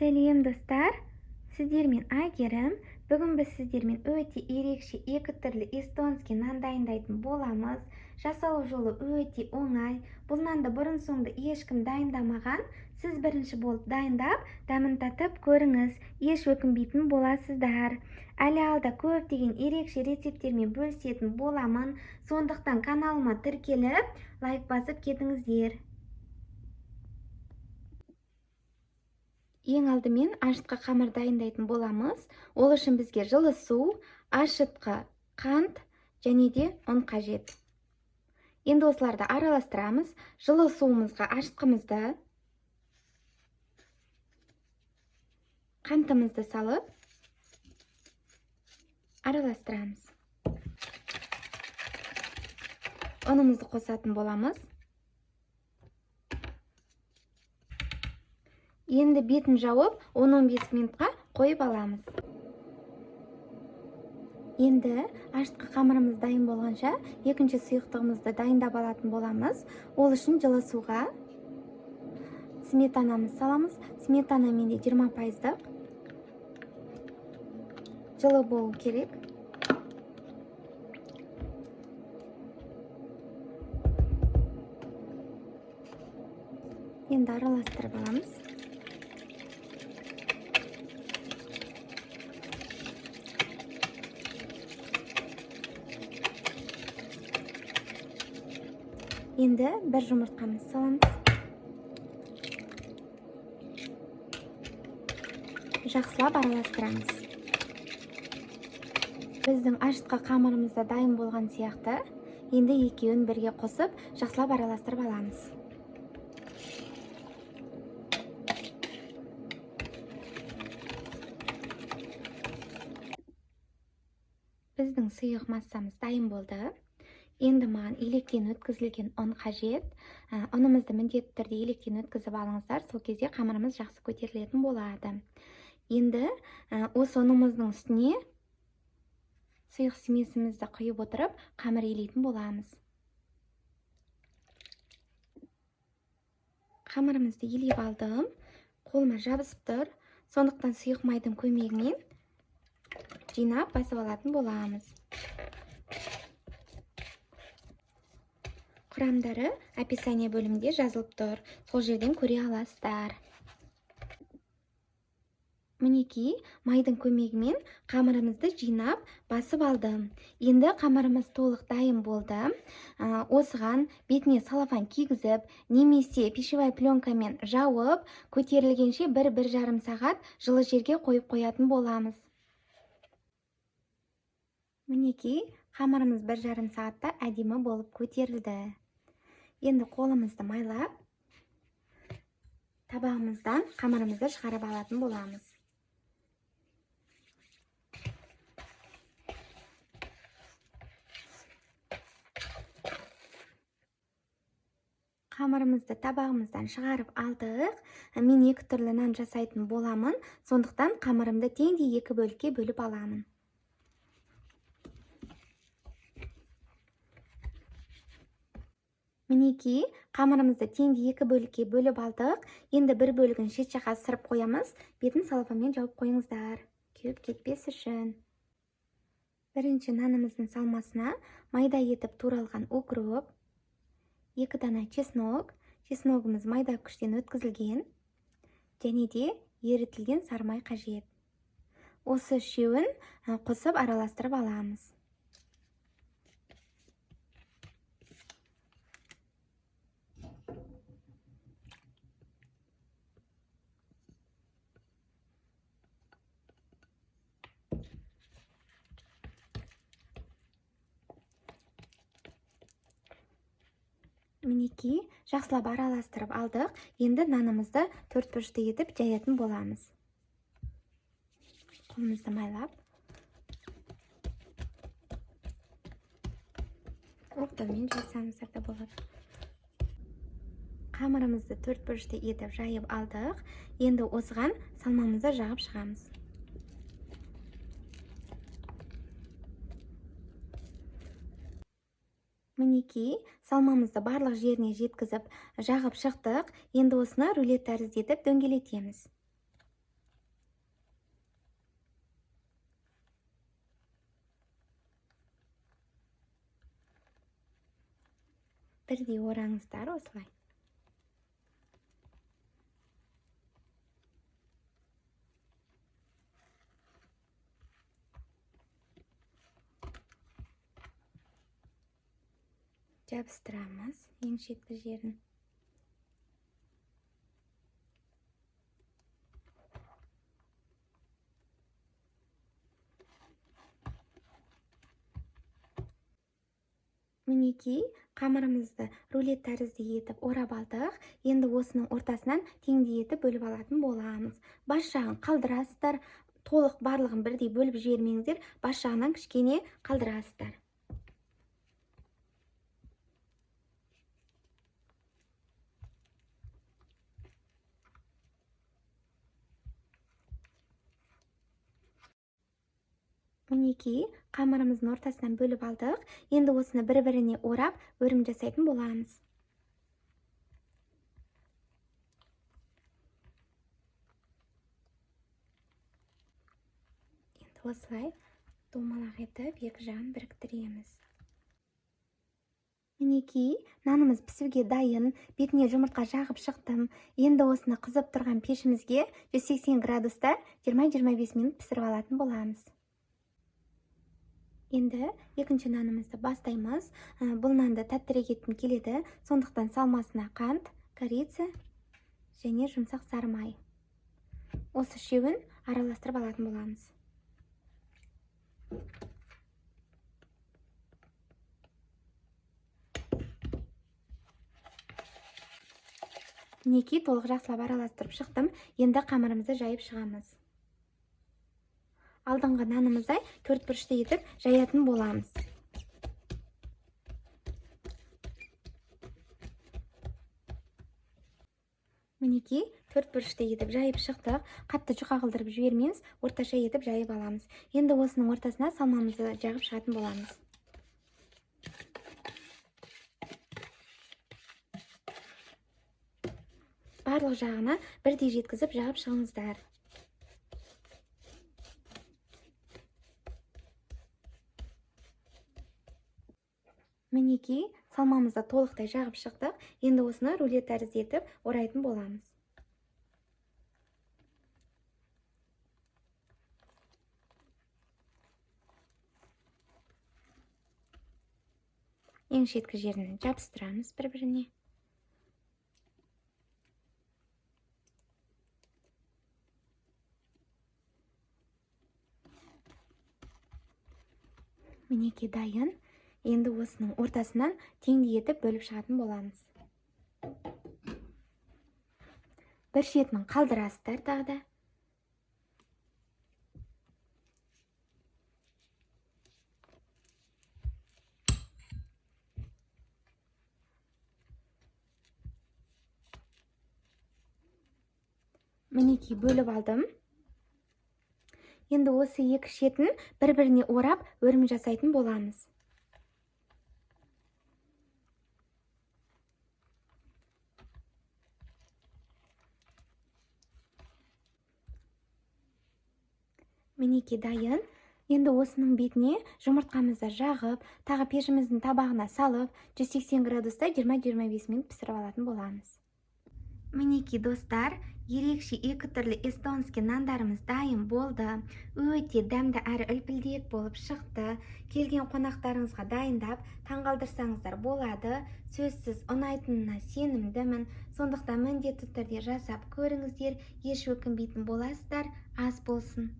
Сәлем, достар! Сіздермен Әйгерім. Бүгін біз сіздермен өте ерекше екі түрлі эстонский нан дайындайтын боламыз. Жасалу жолы өте оңай. Бұл нанды бұрын соңды ешкім дайындамаған. Сіз бірінші болып дайындап, дәмін татып көріңіз. Еш өкінбейтін боласыздар. Әлі алда көптеген ерекше рецепттермен бөлісетін боламын. Сондықтан каналыма тіркеліп, лайк басып кетіңіздер. Ең алдымен ашытқы қамыр дайындайтын боламыз. Ол үшін бізге жылы су, ашытқы қант және де ұн қажет. Енді осыларды араластырамыз. Жылы суымызға ашытқымызды, қантымызды салып араластырамыз. Ұнымызды қосатын боламыз. Енді бетін жауып, 10-15 минутқа қойып аламыз. Енді ашытқы қамырымыз дайын болғанша, екінші сұйықтығымызды дайындап алатын боламыз. Ол үшін жылы суға сметанамыз саламыз. Сметана менде 20%. Жылы болу керек. Енді араластырып аламыз. Енді бір жұмыртқамызды саламыз. Жақсылап араластырамыз. Біздің ашытқы қамырымыз да дайын болған сияқты. Енді екеуін бірге қосып, жақсылап араластырып аламыз. Біздің сұйық массамыз дайын болды. Енді маған електен өткізілген ұн қажет. Ұнымызды міндетті түрде електен өткізіп алыңыздар, сол кезде қамырымыз жақсы көтерілетін болады. Енді осы ұнымыздың үстіне сұйық смесімізді құйып отырып, қамыр елейтін боламыз. Қамырымызды елеп алдым. Қолыма жабысып тұр. Сондықтан сұйық майдың көмегімен жинап басып алатын боламыз. Құрамдары описание бөлімінде жазылып тұр. Сол жерден көре аласыздар. Мінекей, майдың көмегімен қамырымызды жинап басып алдым. Енді қамырымыз толық дайын болды. Осыған бетіне салафан кигізіп, немесе пищевая пленкамен жауып, көтерілгенше бір-бір жарым сағат жылы жерге қойып қоятын боламыз. Мінекей, қамырымыз бір жарым сағатта әдемі болып көтерілді. Енді қолымызды майлап, табағымыздан қамырымызды шығарып алатын боламыз. Қамырымызды табағымыздан шығарып алдық. Мен екі түрлі нан жасайтын боламын, сондықтан қамырымды теңдей екі бөлікке бөліп аламын. Мінекей, қамырымызды теңдей екі бөлікке бөліп алдық. Енді бір бөлігін шет жаққа сырып қоямыз. Бетін салафанмен жауып қойыңыздар, кеуіп кетпес үшін. Бірінші нанымыздың салмасына майда етіп туралған укроп, 2 дана чеснок, чесногымыз майда күштен өткізілген, және де ерітілген сары май қажет. Осы үшеуін қосып араластырып аламыз. Мінекей, жақсылап араластырып алдық. Енді нанымызды төрт бұрышты етіп жаятын боламыз. Қолымызды майлап. Оқтаумен жайсаңыздар да болады. Қамырымызды төрт бұрышты етіп жайып алдық. Енді осыған салмамызды жағып шығамыз. Мінекей, салмамызды барлық жеріне жеткізіп жағып шықтық. Енді осыны рулет тәрізді етіп дөңгелетеміз. Бірдей ораңыздар осылай. Жабыстырамыз ең шеткі жерін. Мінекей, қамырымызды рулет тәрізді етіп орап алдық. Енді осының ортасынан теңдей етіп бөліп алатын боламыз. Бас жағын қалдырасыздар, толық барлығын бірдей бөліп жібермеңіздер, бас жағынан кішкене қалдырасыздар. Мінекей, қамырымыздың ортасынан бөліп алдық. Енді осыны бір-біріне орап, өрім жасайтын боламыз. Енді осылай домалақ етіп, екі жағын біріктіреміз. Мінекей, нанымыз пісуге дайын. Бетіне жұмыртқа жағып шықтым. Енді осыны қызып тұрған пешімізге 180 градуста 20-25 минут пісіріп алатын боламыз. Енді екінші нанымызды бастаймыз. Бұл нанды тәттірек еткім келеді. Сондықтан салмасына қант, корица және жұмсақ сары май. Осы үшеуін араластырып алатын боламыз. Мінекей, толық жақсылап араластырып шықтым. Енді қамырымызды жайып шығамыз. Алдыңғы нанымыздай төрт бұрышты етіп жаятын боламыз. Мінекей, төрт бұрышты етіп жайып шықтық. Қатты жұқа қылдырып жібермейміз, орташа етіп жайып аламыз. Енді осының ортасына салмамызды жағып шығатын боламыз. Барлық жағына бірдей жеткізіп жағып шығыңыздар. Мінекей, салмамызды толықтай жағып шықтық. Енді осыны рулет тәрізді етіп орайтын боламыз. Ең шеткі жерін жабыстырамыз бір-біріне. Мінекей, дайын. Енді осының ортасынан теңдей етіп бөліп шығатын боламыз. Бір шетін қалдырасыздар тағы да. Мінекей, бөліп алдым. Енді осы екі шетін бір-біріне орап, өрім жасайтын боламыз. Мінекей, дайын. Енді осының бетіне жұмыртқамызды жағып, тағы пешіміздің табағына салып, 180 градуста 20-25 минут пісіріп алатын боламыз. Мінекей, достар, ерекше екі түрлі эстонский нандарымыз дайын болды. Өте дәмді әрі үлпілдек болып шықты. Келген қонақтарыңызға дайындап, таңғалдырсаңыздар болады. Сөзсіз ұнайтынына сенімдімін. Сондықтан міндетті түрде жасап көріңіздер, еш өкінбейтін боласыздар. Ас болсын.